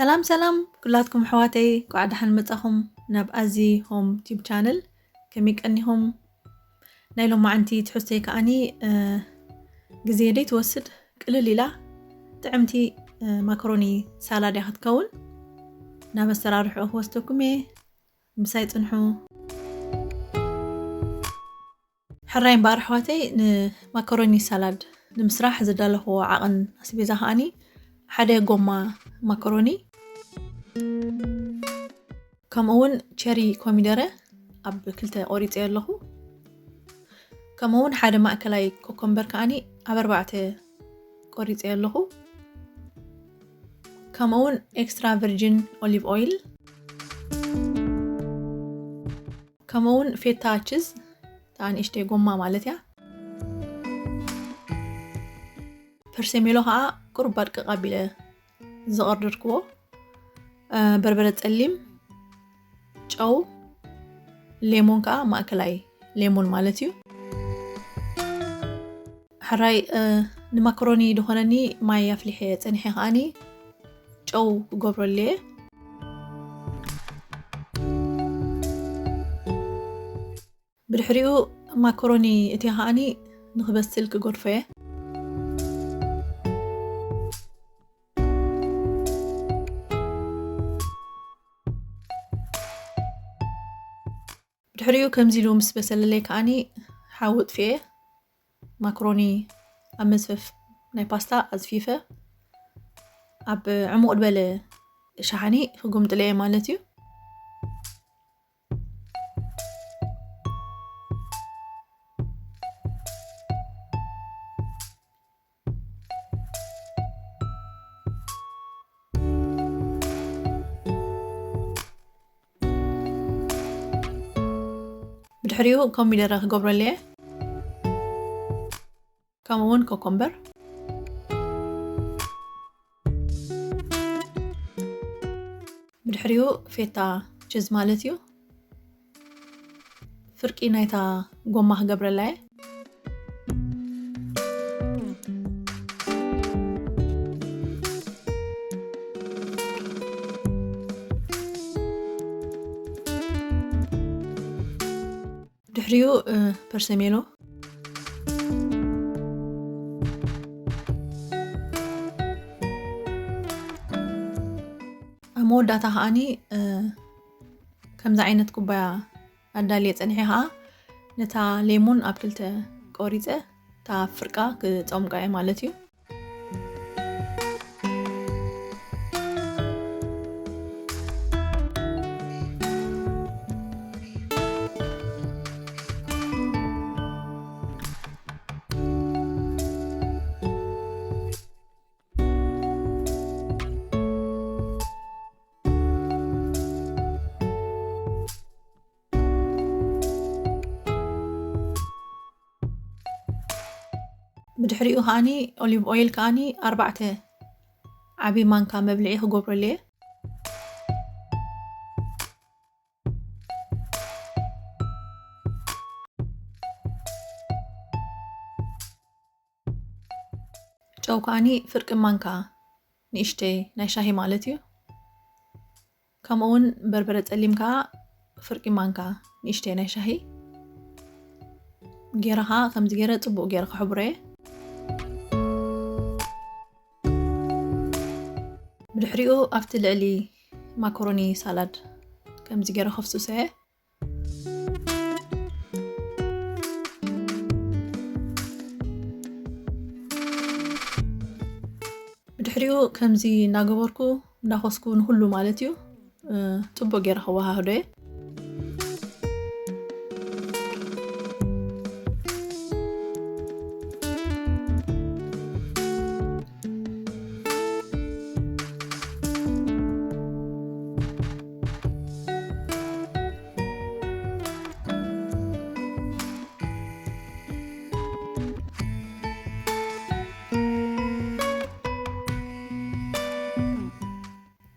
ሰላም ሰላም ኩላትኩም ኣሕዋተይ፣ እንኳዕ ደሓን መጻኹም ናብ ኣዚ ሆም ቲዩብ ቻነል። ከመይ ቀኒኹም? ናይ ሎማዓንቲ ትሕዝቶይ ከኣኒ፣ እ፣ ግዜ ደይትወስድ ቅልል ኢላ ጥዕምቲ፣ እ፣ ማካሮኒ ሳላድ እያ ክትከውን። ናብ ኣሰራርሕኡ ክወስደኩም እየ። ምሳይ ጽንሑ። ሕራይ እምበኣር ኣሕዋተይ፣ ንማካሮኒ ሳላድ ንምስራሕ ዝዳለኽዎ ዓቐን ኣስቤዛ ከኣኒ ሓደ ጎማ ማካሮኒ፣ ከምኡ እውን ቸሪ ኮሚደረ ኣብ ክልተ ቆሪጸዮ ኣለኹ። ከምኡ እውን ሓደ ማእከላይ ኮኮምበር ከኣኒ ኣብ ኣርባዕተ ቆሪጸዮ ኣለኹ። ከምኡ እውን ኤክስትራ ቨርጂን ኦሊቭ ኦይል፣ ከምኡ እውን ፌታ ችዝ፣ እታ ንእሽተይ ጎማ ማለት እያ። ፐርሰሜሎ ከዓ ቁሩብ ኣድቅቕ ኣቢለ ዝቐርደድክዎ፣ እ፣ በርበረ ጸሊም፣ ጨው፣ ሌሞን ከዓ ማእከላይ ሌሞን ማለት እዩ። ሕራይ፣ እ፣ ንማካሮኒ ዝኾነኒ ማይ ኣፍሊሐ ጸኒሐ ከኣኒ ጨው ክገብረሉ እየ። ብድሕሪኡ ማካሮኒ እትየ ከኣኒ ንክበስል ክገድፎ እየ። ብድሕሪኡ ከምዚ ኢሉ ምስ በሰለለይ ከኣኒ ሓዊ ኣጥፍኤ ማካሮኒ ኣብ መዝፈፍ ናይ ፓስታ ኣዝፊፈ ኣብ ዕሙቕ ዝበለ ሻሓኒ ክጉምጥለ እየ ማለት እዩ። ብድሕሪኡ ኮሚደረ ክገብረሉ እየ። ከምኡ እውን ኮኮምበር። ብድሕሪኡ ፌታ ችዝ ማለት እዩ። ፍርቂ ናይታ ጎማ ክገብረላ እየ። ድሕሪኡ፣ እ፣ ፐርሰሜሎ። ኣብ መወዳእታ ከኣኒ፣ እ፣ ከምዚ ዓይነት ኩባያ ኣዳልየ ጸኒሐ ከኣ ነታ ሌሞን ኣብ ክልተ ቆሪጸ እታ ፍርቃ ክጸምቃ እየ ማለት እዩ። ብድሕሪኡ ከኣኒ ኦሊቭ ኦይል ከኣኒ ኣርባዕተ ዓቢ ማንካ መብልዒ ክገብረሉ እየ። ጨው ከኣኒ ፍርቂ ማንካ ንእሽተይ ናይ ሻሂ ማለት እዩ። ከምኡ እውን በርበረ ጸሊም ከኣ ፍርቂ ማንካ ንእሽተይ ናይ ሻሂ ጌረ ከኣ ከምዚ ጌረ ጽቡቕ ጌረ ክሕብሮ እየ። ብድሕሪኡ ኣብቲ ልዕሊ ማካሮኒ ሳላድ ከምዚ ጌረ ከፍስሶ እየ። ብድሕሪኡ ከምዚ እናገበርኩ እንዳኾስኩ ንኹሉ ማለት እዩ፣ እ፣ ጽቡቕ ጌረ ከወሃህዶ እየ።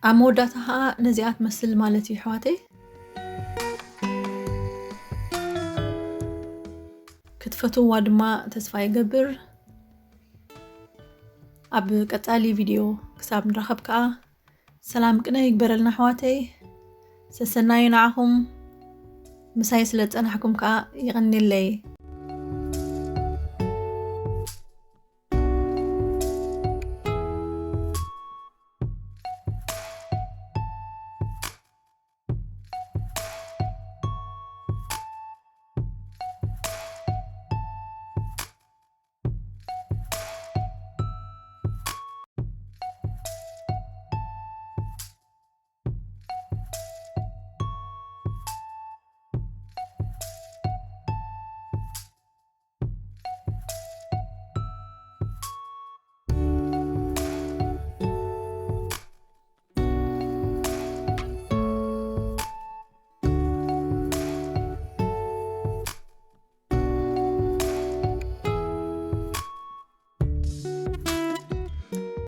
ኣብ መወዳእታ ኸኣ ነዚኣ ትመስል ማለት እዩ፣ ኣሕዋተይ። ክትፈትውዋ ድማ ተስፋ ይገብር። ኣብ ቀጻሊ ቪድዮ ክሳብ ንራኸብ ከኣ ሰላም ቅነ ይግበረልና ኣሕዋተይ። ሰሰናዩ ንዓኹም። ምሳይ ስለ ዝጸናሕኩም ከኣ ይቐንየለይ።